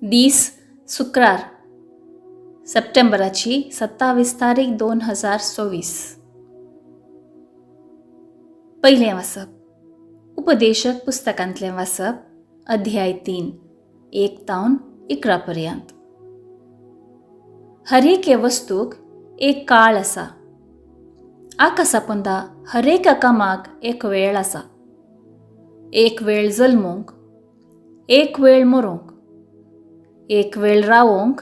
दीस शुक्रार, सप्टेंबराची 27 तारीख 2024. पयलें वाचप उपदेशक पुस्तकांतलें वाचप, अध्याय 3, 1 तावन 11 पर्यंत. हर एके वस्तूक एक काळ आसा. आकासा पोंदा हर एका कामाक एक वेळ आसा. एक वेळ जल्मूंक, एक वेळ मरूंक, एक वेळ रावोंक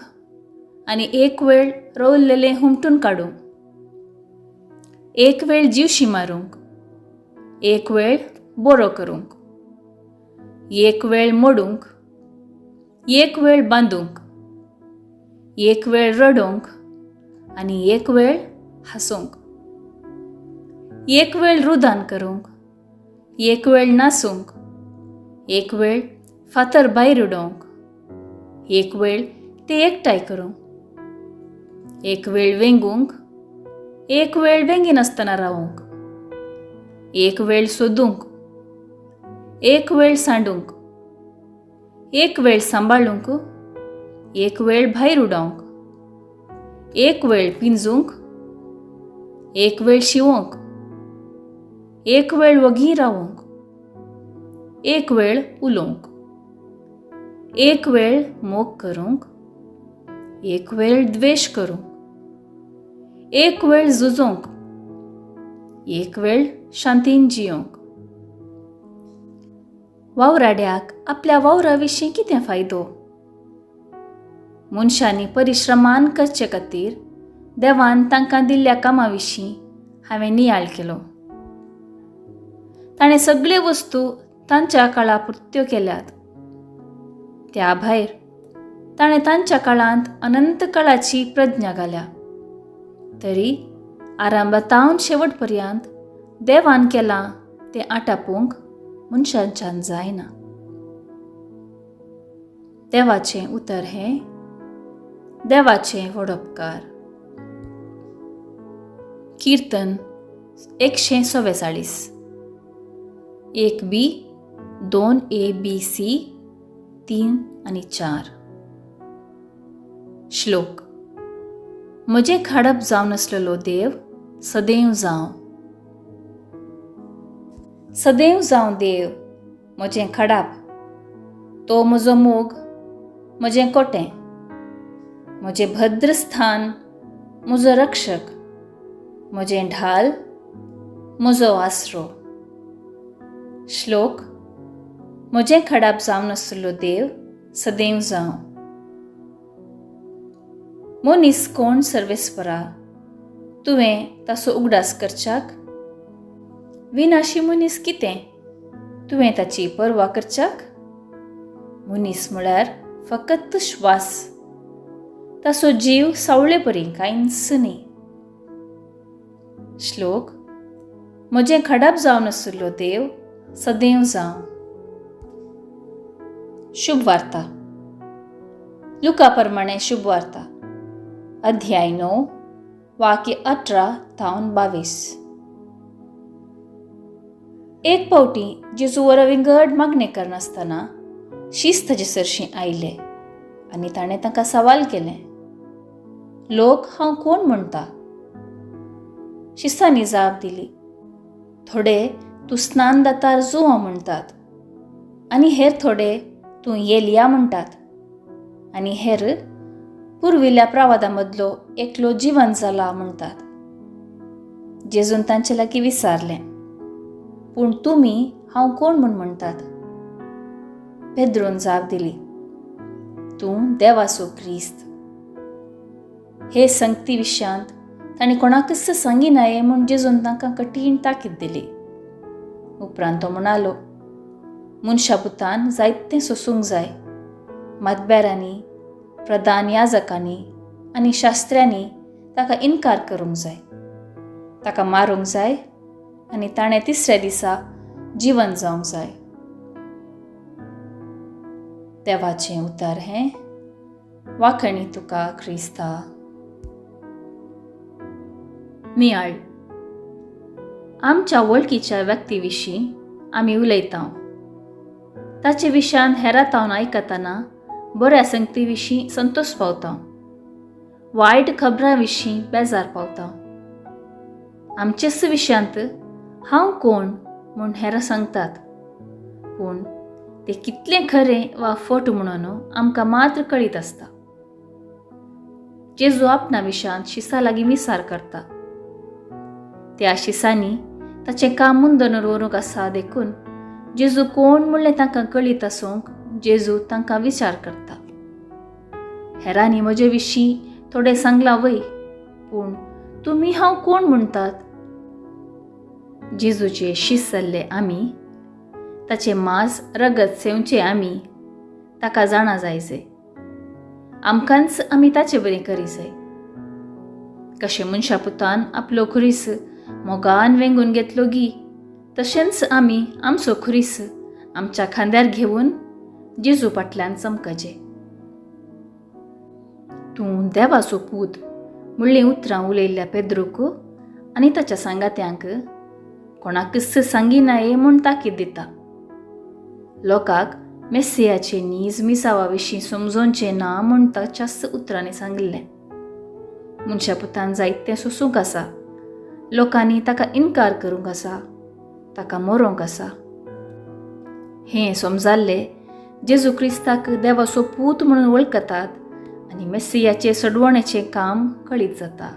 आनी एक वेळ रोवलेलें हुमटून काडूंक, एक वेळ जिवशी मारूंक, एक वेळ बरो करूंक, एक वेळ मोडूंक, एक वेळ बांदूंक, एक वेळ रडोवंक आनी एक वेळ हांसूंक, एक वेळ रुदान करूंक, एक वेळ नासूंक, एक वेळ फातर भायर उडोवंक, एक वेळ ते एकठांय करूंक, एक वेळ वेंगूंक, एक वेळ वेंगिनासतना रावूंक, एक वेळ सोदूंक, एक वेळ सांडूंक, एक वेळ सांबाळूंक, एक वेळ भायर उडोवंक, एक वेळ पिंजूंक, एक वेळ शिवोंक, एक वेळ वगी रावूंक, एक वेळ उलोवंक, एक वेळ मोग करूंक, एक वेळ द्वेश करूंक, एक वेळ झुजोंक, एक वेळ शांतीन जियोंक. वावराड्याक आपल्या वावरा विशीं कितें फायदो? मनशांनी परिश्रमान करचे खातीर देवान तांकां दिल्ल्या कामा विशीं हांवें नियाळ केलो. ताणें सगल्यो वस्तू तांच्या काळा पुरत्यो केल्यात. त्या भायर ताणें तांच्या काळांत अनंत काळाची प्रज्ञा घाल्या. तरी आरंभातावन शेवट पर्यंत देवान केलां तें आटापूंक मनशांच्यान जायना. देवाचें उतर हें देवाचें वडोपकार. किर्तन 144, 1 बी, 2 ए बी सी, 3 आनी 4. श्लोक. म्हजें खाडप जावन आसलेलो देव सदैव जावं, सदैव जावं देव म्हजें खाडाप. तो म्हजो मोग, म्हजें कोटें, म्हजें भद्र स्थान, म्हजो रक्षक, म्हजें ढाल, म्हजो आसरो. श्लोक. म्हजें खाडाप जावन आसलेलो देव सदैव जावं. मनीस कोण सर्वेस्परा, तुवें ताचो उगडास करच्याक? विनाशी मनीस कितें, तुवें ताची पर्वा करच्याक? मनीस म्हळ्यार फकत श्वास, ताचो जीव सावळे परी कांयच न्ही. श्लोक. म्हजें खाडाप जावन आसलेलो देव सदैव जावं. शुभ वार्ता. लुका प्रमाणे शुभ वार्ता, अध्याय 9, वाक्य 18 तावन 22. एक पावटी जेजू वरा विंगड मागणें करनासतना शिस्त ताजे सरशीं आयले आनी ताणें तांकां सवाल केलें, लोक हांव कोण म्हणटा? शिस्तांनी जाप दिली, थोडे तूं स्नान दातार जुंवा म्हणटात आनी हेर थोडे तूं येलिया म्हणटात आनी हेर पुर्विल्ल्या प्रवादा मदलो एकलो जिवन जाला म्हणटात. जेजून तांचे लागीं विचारलें, पूण तुमी हांव कोण म्हूण म्हणटात? पेद्रोन जाप दिली, तूं देवाचो क्रिस्त. हे संगती विशयांत तांणी कोणाकच सांगिनाये म्हूण जेजून तांकां कठीण ताकीद दिली. उपरांत तो म्हणालो, मनशा पुतान जायतें सोसूंक जाय. मातबेरांनी, प्रधान याजकांनी आनी शास्त्र्यांनी ताका इनकार करूंक जाय, ताका मारूंक जाय आनी ताणें तिसऱ्या दिसा जिवन जावंक जाय. देवाचें उतर हें. वाखणी तुका क्रिस्ता. नियाळ. आमच्या वळखीच्या व्यक्ती विशीं आमी उलयता. ताचे विशयान हेरातावन आयकतना बऱ्या संगती विशीं संतोश पावता, वायट खबरां विशीं बेजार पावता. आमचेच विशयांत हांव कोण म्हूण हेरां सांगतात, पूण तें कितलें खरें वा फट म्हणून आमकां मात्र कळीत आसता. जेजू आपणा विशयांत शिसा लागीं विचार करता. त्या शिसांनी ताचें काम मुंदन व्हरूंक आसा, देखून जेजू कोण म्हणलें तांकां कळीत आसूंक जेजू तांकां विचार करता. हेरांनी म्हजे विशीं थोडें सांगलां वय, पूण तुमी हांव कोण म्हणटात? जेजूचे शीस जाल्ले आमी, ताचें मांस रगत सेवचें आमी ताका जाणा जायचे. आमकांच आमी ताचे बरें करी जाय. कशें मनशा पुतान आपलो खुरीस मोगान वेंगून घेतलो गी, तशेंच आमी आमचो खुरीस आमच्या खांद्यार घेवन जेजू फाटल्यान चमकचे. तूं देवाचो पूत म्हणलीं उतरां उलयल्ल्या पेद्रूक आनी ताच्या सांगात्यांक कोणाकच सांगिनाये म्हूण ताकीद दिता. लोकांक मेसियाचे नीज मिसावा विशीं समजोवचें ना म्हूण ताच्याच उतरांनी सांगिल्लें. मनशा पुतान जायतें सोसूंक आसा, लोकांनी ताका इनकार करूंक आसा, ताका मरोंक आसा. हें समजाल्ले जेजू क्रिस्ताक देवाचो पूत म्हणून वळखतात आनी मेसियाचे सडवण्याचें काम कळीत जाता.